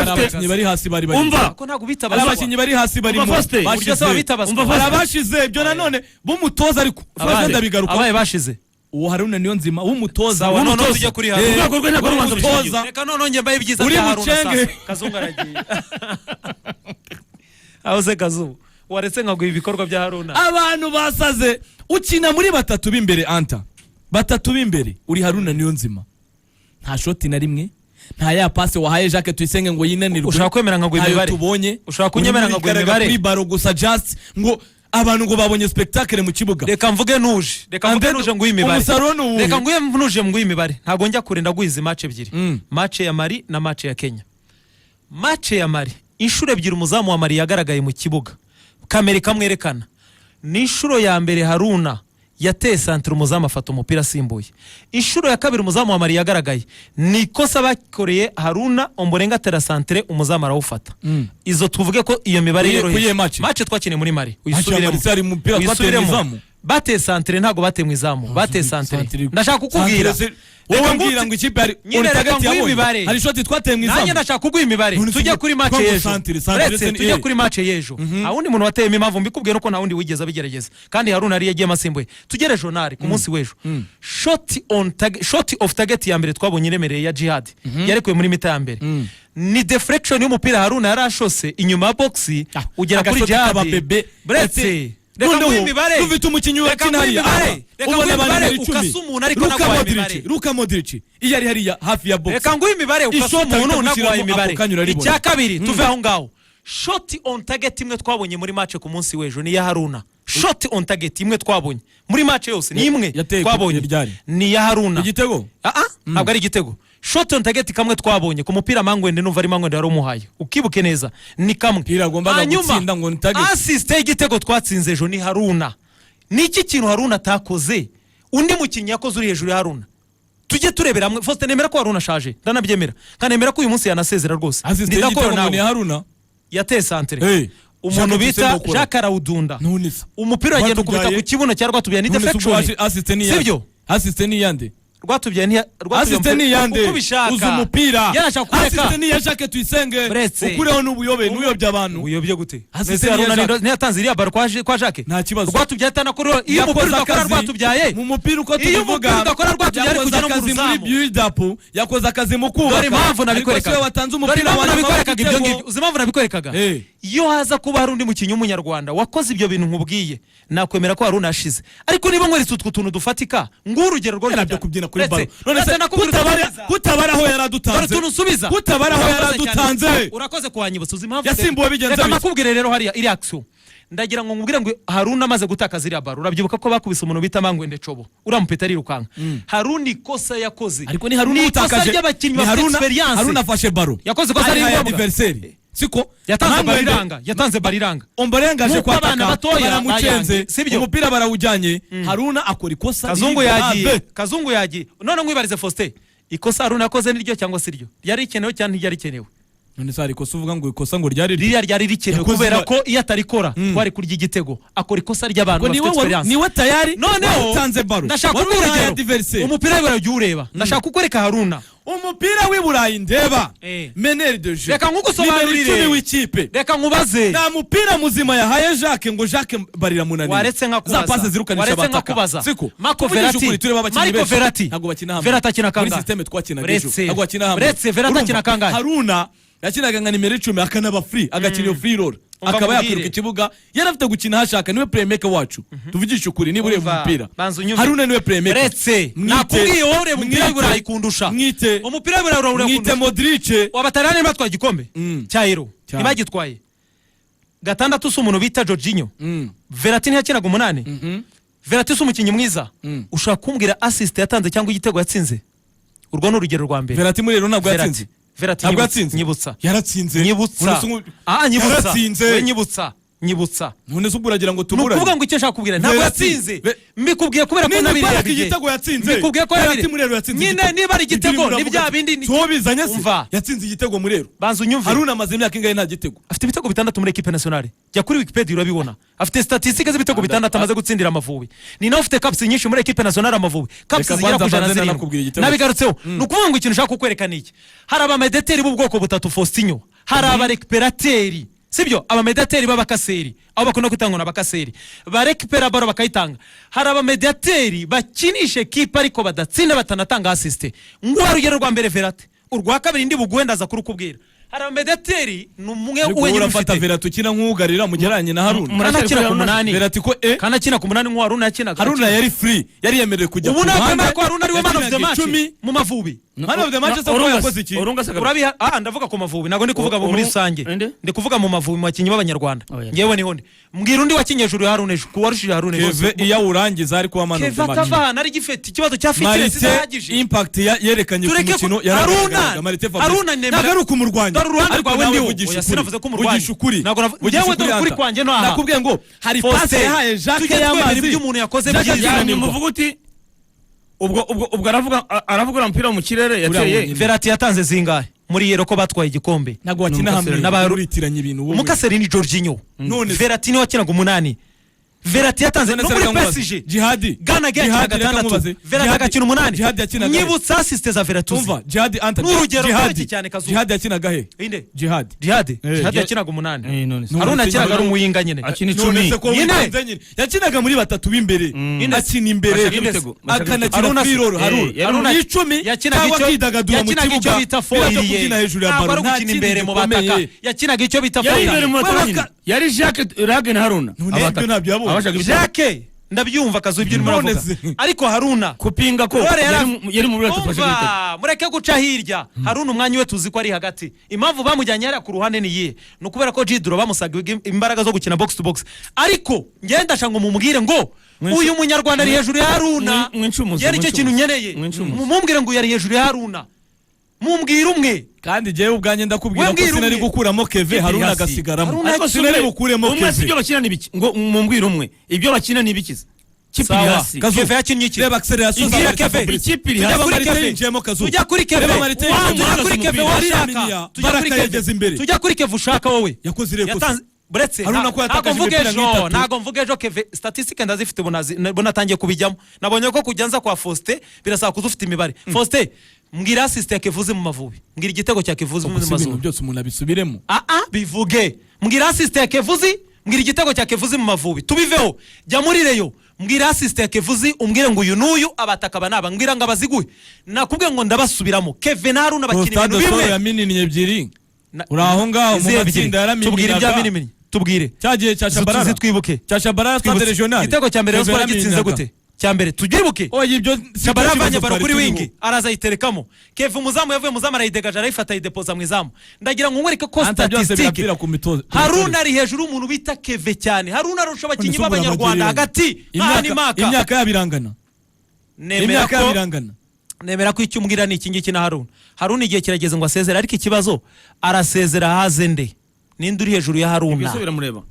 Hari Faustin. abakinnyi bari hasi bari barimo. Umva. Ko ntabwo Hari bitabazwa. abakinnyi bari hasi barimo. Umva, Faustin. Uburyo se Bashize. babitabazwa? Umva, Hari Faustin. abashize ibyo nanone b'umutoza, ariko Faustin, ndabigaruka. Abaye bashize? Uwo Haruna niyo nzima w'umutoza. Sawa, noneho W'umutoza. tujye kuri Haruna. Urwego rwe ntabwo rubanza W'umutoza. gushingira. Reka noneho njye mbaye ibyiza Uri bya Haruna. mucenge. Sasa Kazungu aragiye. Aho se Kazu, waretse nkaguha ibikorwa bya Haruna? Abantu basaze. Ukina muri batatu b'imbere, anta batatu b'imbere, uri Haruna niyo nzima, nta shoti na rimwe, nta ya passe wahaye Jacques Tuyisenge ngo yinanirwe. Ushaka kwemera nkaguha Ntayo imibare? tubonye. Ushaka kunyemera Urimo nkaguha urikaraga imibare? kuri ballon gusa, just ngo abantu ngo babonye spectacle mu kibuga. Reka mvuge ntuje, reka mvuge And then, ntuje nguhe imibare. umusaruro ni uwuhe? Reka nguhe ntuje nguhe imibare, ntabwo njya kure. Ndaguha izi match ebyiri, match ya Mali na match ya Kenya. Match ya Mali, inshuro ebyiri umuzamu wa Mali yagaragaye mu kibuga, kamera ikamwerekana. Ni inshuro ya mbere Haruna yateye santire, umuzamu afata umupira asimbuye. Inshuro ya kabiri umuzamu wa Mali yagaragaye, ni ikosa bakoreye Haruna, Omborenga atera santire, umuzamu arawufata. Izo tuvuge ko iyo mibare yoroheje. Kuyihe match? Match twakiniye muri Mali. Match ya Uyisubiremo. Mali se hari umupira twateye mu Uyisubiremo. izamu? Bateye santire, ntabwo bateye mu izamu, bateye santire. Ndashaka kukubwira. Wowe Reka mbwira ngo ikipe hari Nyine on reka target nguhe yabonye. imibare. Hari shoti twateye mu Nanjye izamu? ndashaka kuguha imibare. None se Tujye kuri match twango y'ejo. santire, santire Uretse se tujye kuri match y'ejo, nta wundi muntu wateyemo. Impamvu mbikubwiye nuko nta wundi wigeze abigerageza, kandi Haruna yari yagiyemo asimbuye. Tugere jonari ku munsi w'ejo, shot on target, shot off target ya mbere twabonye iremereye ya Jihad yarekuye muri mita ya mbere, ni deflection y'umupira Haruna yari ashose inyuma ya box ugera kuri Agashoti Jihad. k'ababebe. Buretse, reka Noneho nguhe imibare. dufite umukinnyi Reka wakina nguhe hariya. imibare. Aha. Reka Ubona nguhe abantu imibare, nimero 10. ukase umuntu ariko Luka naguhaye Modric, imibare. Luka Modric iyo ari hariya hafi ya box, Reka nguhe imibare, ukase ishoti umuntu ahita naguhaye gushyiramo, imibare. ako kanya uraribona. Icya kabiri, tuve aho ngaho, shot on target imwe twabonye muri match ku munsi w'ejo ni iya Haruna. Shot on target imwe twabonye muri match yose ni imwe Yateye twabonye. ryari? Ni iya Haruna. Igitego? Ah ah, ntabwo ari igitego. Shot on target kamwe twabonye ku mupira Mangwende, numva ari Mangwende wari umuhaye, ukibuke neza, ni kamwe. Umupira agombaga gutsinda ngo ni target. Assist y'igitego twatsinze ejo ni Haruna. Ni iki kintu Haruna atakoze undi mukinnyi yakoze uri hejuru ya Haruna? Tujye turebera hamwe, Faustin. Nemera ko Haruna ashaje, ndanabyemera, nkanemera ko uyu munsi yanasezera rwose. Assist Ndi d'accord y'igitego ngo nawe. ni Haruna? Yateye santere. Hey, Umuntu Jacques bita Tuyisenge ukora. Jacques arawudunda, None se umupira uragenda ukubita Rwatubyaye- ku kibuno cya Rwatubyaye, ni None se ubwo deflection. assist ni iyande? Sibyo? Assist ni iyande? Rwatubyaye ntiya Assist ni iyande? Uko ubishaka. Uzi umupira? Yarashaka kureka. Assist ni iya Jacques Tuyisenge. Buretse. Ukureho n'ubuyobe n'uyobya abantu. Uyobye gute? Assist Mbese ni iya Haruna Jacques. ntiyatanze iriya ballon kwa Jacques? Nta kibazo. Rwatubyaye atanakora iyo Yakoze umupira udakora akazi Rwatubyaye. mu mupira uko Iyo tubivuga, umupira udakora Rwatubyaye ari yakoze kujya no mu akazi muri ruzamu. build up, yakoze akazi mu kubaka. Dore impamvu Ariko nabikwerekaga. siwe watanze Dore umupira impamvu wa nyuma nabikwerekaga ibyo w'igitego. ngibyo. Uzi impamvu nabikwerekaga? Iyo haza kuba hari undi mukinnyi w'umunyarwanda wakoze ibyo bintu nkubwiye, nakwemera ko Haruna ashize. Ariko niba nkweretse utwo tuntu dufatika, nguhe urugero rworoshye Nabyo cyane. kubyina kuri Uretse- ballon. None se uretse nakubwira utuntu kutabara aho Dore yaradutanze? utuntu usubiza. Kutabara aho Urakoze yaradutanze? cyane. Urakoze kuhanyibutsa. Uzi impamvu? Yasimbuwe bigenze Reka bite? makubwire rero hariya iri action. Ndagira ngo nkubwire ngo Haruna amaze gutakaza iriya ballon, urabyibuka ko bakubise umuntu bita Mangwende Cobo, uriya mupeta arirukanka. Haruna ikosa yakoze, Ariko ni Haruna ni ikosa utakaje. ry'abakinnyi Ni bafite Haruna. experience. Haruna afashe ballon. Yakoze ikosa Ari riri haye ngombwa. adversaire, siko? Yatanze Mangwende- ballon iranga, yatanze ballon iranga. Omborenga aje Nk'uko abana kwataka, batoya baramucenze, bayange, sibyo? umupira barawujyanye, Haruna akora ikosa Kazungu riri yagiye. grave. Kazungu yagiye. None nkwibarize, Faustin, ikosa Haruna yakoze niryo cyangwa si ryo? Ryari rikenewe cyangwa ntiryari rikenewe? None se hari ikosa uvuga ngo ikosa ngo ryari ryo? Ririya ryari rikenewe, Yakoze kubera ko iyo atarikora twari kurya igitego. Akora ikosa ry'abantu Ngo bafite niwe experience. niwe tayari Noneho watanze ballon, ndashaka wari kuguha uri urugero. adversaire. Umupira w'iburayi ujya uwureba? Ndashaka kukwereka Haruna. Umupira w'i Burayi ndeba, meneur de jeu, Reka nkugusobanurire. nimero 10 w'ikipe, Reka nkubaze. nta mupira muzima yahaye Jacques ngo Jacques barira munanira. Waretse nkakubaza. Za passe zirukanisha Waretse abataka, nkakubaza. siko? Marco Tuvugishe Verratti. ukuri, tureba abakinnyi Marco benshi. Verratti. Ntabwo bakina hamwe. Verratti akina Muri kangahe? système twakinaga ejo, Uretse. ntabwo bakina hamwe. Uretse Verratti Urumva, akina kangahe? Haruna yakinaga nka nimero 10, akanaba free, agakina iyo free role, Umva akaba nkubwire. yakwiruka ikibuga. Yari afite gukina ahashaka. Niwe playmaker wacu, tuvugishe ukuri. Niba ureba Umva, umupira, banza unyumve. Haruna niwe playmaker. Uretse nakubwiye, wowe ureba umupira w'iburayi kundusha. Mwite Umupira w'iburayi urawureba mwite kundusha. Modric. Abataliyani batwaye igikombe cya Euro? Cyane. Ntibagitwaye? Gatandatu si umuntu bita Jorginho? Verratti ntiyakinaga umunani? Verratti si umukinnyi mwiza? Ushobora kumbwira assist yatanze cyangwa igitego yatsinze? Urwo ni urugero rwa mbere. Verratti muri rero ntabwo Verratti. yatsinze. Verratti, Ntabwo nyibutsa. yatsinze. Nyibutsa. Yaratsinze. Nyibutsa. None se Ah, nyibutsa. Yaratsinze. We nyibutsa, nyibutsa. None se ubwo uragira ngo Ni tuburane? ukuvuga ngo icyo nshaka kubwira, ntabwo Verratti. yatsinze. Mbikubwiye kubera ko Niba nabirebye. kwereka igitego yatsinze, Mbikubwiye ko Verratti nabire muri rero yatsinze nyine igitego. niba ari igitego Ibyo ni urimo bya uravuga. bindi Si wowe bizanye se? Umva. Yatsinze igitego muri rero. Banza unyumve. Haruna amaze imyaka ingahe nta gitego? Afite ibitego bitandatu muri équipe nationale. Jya kuri Wikipedia urabibona, afite statistique z'ibitego bitandatu amaze gutsindira Amavubi. Ni nawe ufite caps nyinshi muri équipe nationale Amavubi, caps Reka zigera kwanza ku ijana mbanze zirindwi. nanakubwira igitego. Nabigarutseho. Ni ukuvuga ngo ikintu ushaka kukwereka ni iki? Hari abamedeteri b'ubwoko butatu, Faustinho. Hari abarécupérateur, sibyo? Abamédiateur b'abacasseur, aho bakunda kwita ngo ni abacasseur, barécupéra ballon bakayitanga. Hari abamédiateur bakinisha ekipa ariko badatsinda, batanatanga assist. Nguha urugero rwa mbere, Verratti. Urwa kabiri ndi buguhe, ndaza kurukubwira. Hari abamédiateur, ni umwe Ariko wowe wenyine urafata ufite. Verratti ukina nk'ugarira mugereranye na Haruna. Kanakina ku munani. Verratti ko Kandi akina ku munani nk'uwo Haruna yakinaga. Haruna yari free, yari yemerewe kujya Ubu ku ntabwo ruhande. yemera ko Haruna ariwe man of the Yakinaga match icumi. mu Mavubi. Man of the match se ko yakoze iki? Orunga se? Urabiha. Ah, ndavuga ku Mavubi, ntabwo ndi kuvuga muri rusange. Inde? Ndi kuvuga mu Mavubi, mu bakinnyi b'Abanyarwanda. Oya. Ngewe niho ndi. Mbwira undi wakinye hejuru ya Haruna ejo, ku warushije Haruna ejo. Keve iyo awurangiza ari kuba man of Keve the match. atava ahantu ari gifite ikibazo cya fitness Marite idahagije. impact yerekanye ku Tureke mukino Haruna, yaragaragaraga. Marite Fabrice Haruna nemera- ntabwo ari ukumurwanya, Dore uruhande ariko rwawe nawe ndiwo. vugisha Oya, ukuri. sinavuze ko umurwanya. Vugisha ukuri. Ntabwo Vugisha Njyewe dore ukuri Anta. kwanjye no aha. Nakubwiye ngo hari Faustin, passe yahaye Jacques tujye twemera y'amazi. ibyo umuntu yakoze Jacques byiza. akinanirwa. Muvuga uti ubwo aravuga uriya mupira wo mu kirere yateye. Wenyine. Verratti yatanze zingahe muri yero ko batwaye igikombe? Ntabwo wakina hamwe. Uritiranya ibintu wowe. Umucasseur ni Jorginho. None se- Verratti niwe wakinaga umunani. Verratti yatanze None no se muri reka nkubaze. PSG. Jihadi Gana Jihadi, yakina reka gatandatu, nkubaze. Verratti Jihadi- agakina umunani. Jihadi yakinaga he? Nyibutsa assist za Verratti uzi. Umva Jihadi, Anta. N'urugero Jihadi rworoshye cyane, Kazuba. Jihadi yakinaga he? Inde? Jihadi. Jihadi. Eh. Jihadi yakinaga umunani. None se. Haruna yakinaga ari umuwinger nyine. Akina None icumi. se ko Nyine. witonze nyine, yakinaga muri batatu b'imbere, akina imbere, Bashaka ibitego, bashaka akanakina Haruna free role. Haruna Haruna ni icumi yakinaga cyangwa icyo akidagadura mu yakinaga icyo kibuga, bita biriya byo foyer. kubyina hejuru ya Ntabwo ballon, ari nta ugukina kindi imbere mu gikomeye. bataka, yakinaga icyo bita Yari imbere mu foyer. batatu nyine. Yari Jacques Ragen, Haruna. None Abataka. ibyo ntabyo yabonye. Abashaka ibitego. Jacques, ndabyumva akazu ibyo urimo None uravuga, se. ariko Haruna Kupinga ko Rore yari mu batatu bashaka ibitego. Umva, mureke guca hirya. Haruna umwanya we tuzi ko ari hagati. Impamvu bamujyanye hariya ku ruhande ni iyihe? Ni ukubera ko Jiduro bamusaga imbaraga zo gukina box to box. Ariko ngenda ndashaka ngo mumubwire ngo uyu munyarwanda ari hejuru ya Haruna. Mwincumuze, Njye nicyo kintu mwincumuze. nkeneye. Mwincumuze. Mumbwire ngo uyu ari hejuru ya Haruna, mumbwire umwe. Kandi jyewe ubwanjye ndakubwira We ko mbwira sinari umwe. gukuramo Keve, Haruna Hasi. agasigaramo. Haruna Ariko si Sinari umwe, bukuremo umwe si Keve. ibyo bakina ni biki? Ngo mumbwire umwe, ibyo bakina ni ibiki se? Kipe iri Sawa. hasi. Kazu. Keve yakinnye iki? Reba acceleration za Igira Marite Keve. Fabrice. Ikipe iri Reba hasi. Marite Keve. yinjiyemo, Kazu. Tujya kuri Keve. Reba Marite Wa, yinjiyemo. tujya kuri Keve Umupira. washaka. Tujya kuri Baraka Keve. yageze imbere. Tujya kuri Keve ushaka wowe. Yakoze iriya kosa. Yatanze buretse Haruna ko ntabwo yatakaje mvuga imipira ejo, nk'itatu. ntabwo mvuga ejo. Keve statistique ndazifite, ubu natangiye kubijyamo. Nabonye ko kujya nza kwa Faustin birasaba kuza ufite imibare. Faustin, mbwira assist ya Kevuzi mu Mavubi, mbwira igitego cya Kevuzi mu Ubwo si ibintu Mavubi. byose umuntu abisubiremo. Ah ah, bivuge. Mbwira assist ya Kevuzi, mbwira igitego cya Kevuzi mu Mavubi, tubiveho. Jya muri Rayon, mbwira assist ya Kevuzi, umbwire ngo uyu n'uyu abataka aba naba, mbwira ngo abaziguhe. Nakubwiye ngo ndabasubiramo, Keve na Haruna bakina Stade ibintu Soro bimwe. yamininiye ebyiri. Uri aho ngaho mu Izihe ebyiri? matsinda. Tubwire ibya yaramininaga. minimini, tubwire. Cya gihe cya Shabarara. Twibuke. Cya Shabarara, stade Twibutse. regional. Igitego cya mbere Rayon Keve Sport yagitsinze yaramininaga. gute? Cya mbere tubyibuke. Oya, ibyo si Shabarara byo avanye kibazo ballon twari kuri turiho. wing, araza ayiterekamo. Keve umuzamu yavuye muzamu, arayidegaje, arayifata, ayidepoza mu izamu. Ndagira ngo nkwereke ko Anta, byose statistique birapfira ku Haruna mitoze. ari hejuru y'umuntu bita Keve cyane. Haruna arusha abakinnyi None se ubwo b'Abanyarwanda urabagereranya? hagati nk'aha ni maka. Imyaka yabo irangana. Nemera Imyaka yabo ko irangana. Nemera ko icyo umbwira ni iki ngiki na Haruna. Haruna igihe kirageze ngo asezere, ariko ikibazo arasezera haze nde? Ninde uri hejuru ya Haruna? Ibyo biramureba.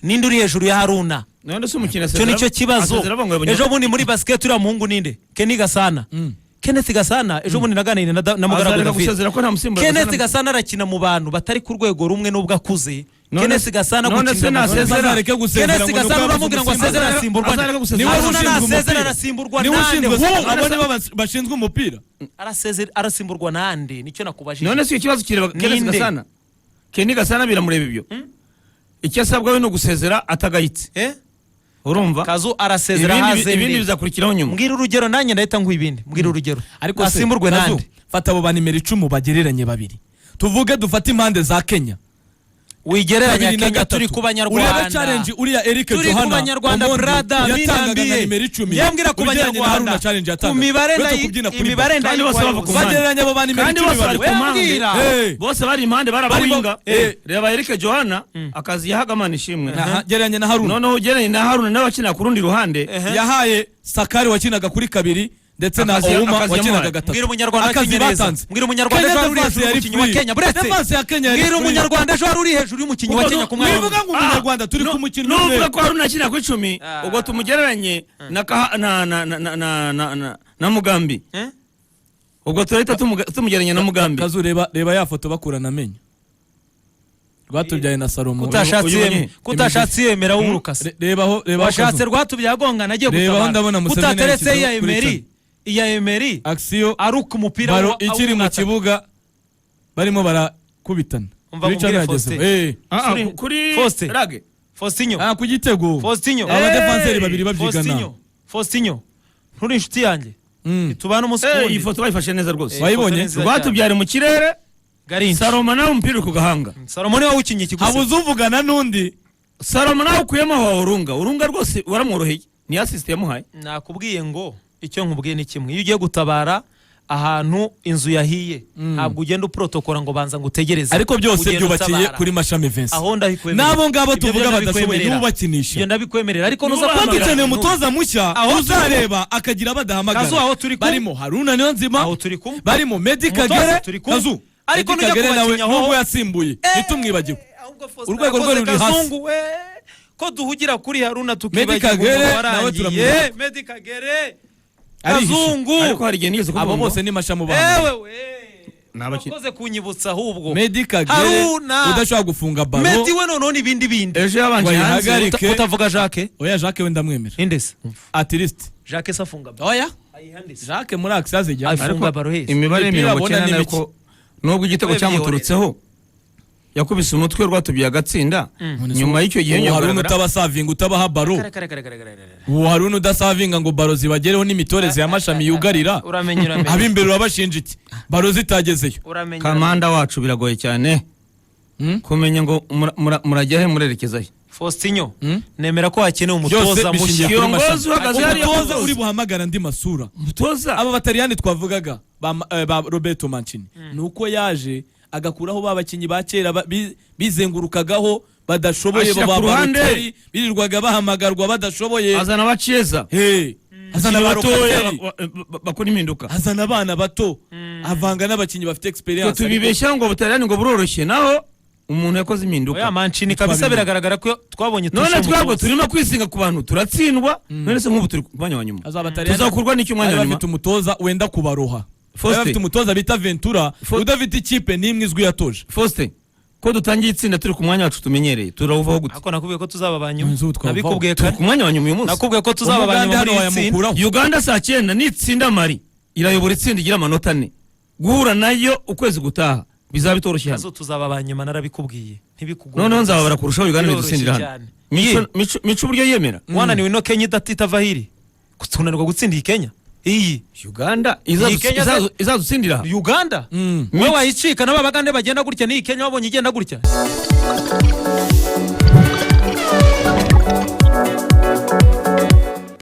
Ninde uri hejuru ya Haruna? None se umukinnyi Icyo nicyo kibazo. asezera avuga ngo yabonye- Ejo bundi muri basket uriya muhungu ninde, Kenny Gasana, Kenneth Gasana, ejo bundi naganiriye na Mugaragu Azareka David. gusezera ko nta musimbura Kenneth Gasana- Gasana arakina mu bantu batari ku rwego rumwe n'ubwo akuze. Kenneth Gasana None se gukinira mu nasezera- Azareke gusezera Kenneth ngo ni uko Gasana yabuze uramubwira ngo umusimbura. asezere arasimburwa Azareka nde? gusezera. Niwe Haruna ushinzwe nasezera umupira. arasimburwa Niwe nande? ushinzwe. Hu! Abo nibo bashinzwe umupira. Arasezera arasimburwa nande? Nicyo nakubajije. None se icyo kibazo kireba Kenneth Ninde? Gasana? Kenny Gasana biramureba ibyo. Icyo asabwa we ni ugusezera atagayitse. Eh? Urumva? Kazu, arasezera haze Ibindi nde? bizakurikiraho nyuma. Mbwira urugero, nanjye ndahita nguha ibindi. Mbwira urugero. Ariko se, Asimburwe Kazu, nande? fata abo ba nimero 10 bagereranye babiri, tuvuge dufate impande za Kenya. Wigereranya Kabiri na Kenya, gatatu. turi ku Urebe Banyarwanda. challenge uriya Eric Turi ku Johana Banyarwanda, Omondi brother. yatangaga nka Minambiye nimero 10, yambwira ku ugereranye na Haruna Banyarwanda challenge ku yatangaga. mibare. Uretse kubyina kuri Imibare Kandi bose bava ku mpande. Bagereranya abo ba nimero Kandi 10 bose bari babiri. ku mpande. Wembwira. Hey. Bose bari impande, bari abawinger. Eh. Reba Eric Johana, akazi yahaga Imana ishimwe. Aha, gereranya na Haruna. Noneho ugereranye na Haruna nawe akina ku rundi ruhande. Yahaye Sakari wakinaga kuri kabiri ndetse na Akazi Ouma wakinaga yamuhaye. gatatu. Mbwira umunyarwanda Akazi wakinnye neza. batanze. Mbwira umunyarwanda Kenya ejo wari uri defense hejuru yari y'umukinnyi wa free. Kenya. Buretse. Defense ya Kenya yari Mbwira free. umunyarwanda ejo wari uri hejuru y'umukinnyi wa Kenya ku mwanya. Wivuga ngo umunyarwanda, turi ku mukino umwe. Nuvuga ko Haruna akina ku 10, Ah. ubwo tumugereranye na Kaha- na na na na na na na na Mugambi. Eh? Ubwo turahita tumugereranya na Mugambi. Kazu, reba reba ya foto bakurana amenyo, Rwatubyaye na Salomo. Kutashatse Uyu yemera, kutashatse yemera w'urukase. Rebaho, rebaho Washatse Kazu. Rwatubyaye agongana agiye Rebaho, gutabara. ndabona Museveni Kutateretse yashyizeho iya kuri Emery, icumi. iya Emery Action aruka umupira ballon ikiri mu awumwataka. kibuga, barimo barakubitana. Umva Kuri nkubwire, cano Faustin. yagezeho. Sorry. Kuri Faustin. Rage. Faustinho. Ah, ku gitego. Faustinho. Aba defanseri babiri babyigana. Faustinho, Faustinho, nturi inshuti yanjye? Tubana umunsi ku Iyi wundi. foto bayifashe neza rwose. Wayibonye? Ifoto ni nziza cyane. Rwatubyara mu kirere. Garinci. Salomo nawe umupira uri ku gahanga. Salomo niwe wawukinnye ikiguzi. Habuze uvugana n'undi. Salomo nawe ukuyemo aho urunga urunga rwose, waramworoheye, ni assist yamuhaye. Nakubwiye ngo icyo nkubwiye ni kimwe: iyo ugiye gutabara ahantu inzu yahiye, ntabwo ugenda uprotokora ngo banza ngo utegereze. Ariko byose Ugenda byubakiye utabara. kuri Mashami Vincent. Aho ndabikwemerera. N'abo ngabo Ibyo tuvuga byo badashoboye ndabikwemerera. nibo bakinisha. Ibyo ndabikwemerera, ariko nuza Nibo Kuko kumbwira- dukeneye umutoza mushya Aho turi uzareba akagira badahamagara. Kazu, aho turi kumwe. Barimo Haruna Niyonzima, Aho turi kumwe. barimo Medi Umutoza Kagere. turi kumwe. Kazu, Ariko Medi nujya Kagere nawe kubakinya aho- nubwo yasimbuye, ntitumwibagirwe. Ahubwo Faustin Urwego rwe arakoze. ruri hasi. Kazungu we, ko duhugira kuri Haruna Medi tukibagirwa Kagere umuntu nawe warangiye. turamwibuka. Medi Kagere. Arihishe. Kazungu. Ariko hari igihe nigeze kuvuga Abo ngo bose ni Mashami ubahamagara. Ewe we. Ni abakinnyi. Wakoze kunyibutsa ahubwo. Medi Kagere Haruna. udashobora gufunga baro. Medi we noneho n'ibindi bindi. Ejo yabanje hanze. Wayihagarike. Utavuga Jacques? Oya, Jacques we ndamwemera. Indese? At least. Jacques se afunga baro? Oya, Ayihandise. Jacques muri axe azijya. Afunga baro hese? Imibare Imipira mirongo abona cyenda ni nayo mike. ko nubwo igitego We cyamuturutseho, yakubise umutwe Rwatubyaye agatsinda, nyuma y'icyo gihe Uwo Haruna kugaragara- utabasavinga, utabaha baro. Kare, kare, kare, kare, kare, kare. Uwo Haruna udasavinga ngo baro zibagereho, n'imitoreze ya Mashami yugarira. Uramenye, uramenye. Ab'imbere urabashinja iki baro zitagezeyo? Uramenye. Kamanda wacu, biragoye cyane kumenya ngo murajya he, murerekeza he. Faustinho, nemera ko hakenewe Byose umutoza bishingiye mushya. kuri Kiongozi Mashami. uhagaze hariya Umutoza umutoza. uri buhamagara andi masura. Umutoza. Aba bataliyani twavugaga ba Roberto Mancini, ni uko yaje agakuraho ba bakinnyi ba kera bizengurukagaho badashoboye, Ashyira ba ku ruhande. Balotelli birirwaga bahamagarwa badashoboye. Azana abaceza Hey, azana ba batoya Locatelli. bakora impinduka. Azana abana bato, avanga n'abakinnyi bafite Twe experience. tubibeshya ngo Butaliyani ngo buroroshye, naho umuntu yakoze impinduka. Oya, Mancini kabisa, biragaragara ko twabonye None tushe twebwe umutoza. turimo kwisinga ku bantu, turatsindwa. None se nk'ubu turi ku mwanya wa nyuma, Azaba Abataliyani tuzakurwa n'icyo umwanya bari wa nyuma? bafite umutoza wenda kubaroha. Faustin. Bari bafite umutoza bita Ventura udafite ikipe n'imwe izwi yatoje. Faustin, ko dutangiye itsinda turi ku mwanya wacu tumenyereye, turawuvaho gute? Ariko nakubwiye ko tuzaba ba nyuma. Inzu twavaho. Nabikubwiye Turi kare. ku mwanya wa nyuma uyu munsi. Nakubwiye ko tuzaba ba Umugande nyuma hano muri iyi tsinda. wayamukuraho. Uganda saa cyenda nitsinda Mali, irayobora itsinda, igira amanota 4. Guhura nayo ukwezi gutaha bizaba bitoroshye hano. Kazu, tuzaba ba nyuma, narabikubwiye, ntibikugore. Noneho nzababara kurushaho Uganda Biroroshye nidutsindira hano. cyane. Mico uburyo yemera. Wananiwe no Kenya idatita hiri, tunanirwa gutsinda iyi Kenya iyi? Uganda Iyi Kenya izadutsindira aha. Uganda wowe wayicika n'aba bagande bagenda gutya, n'iyi Kenya wabonye igenda gutya.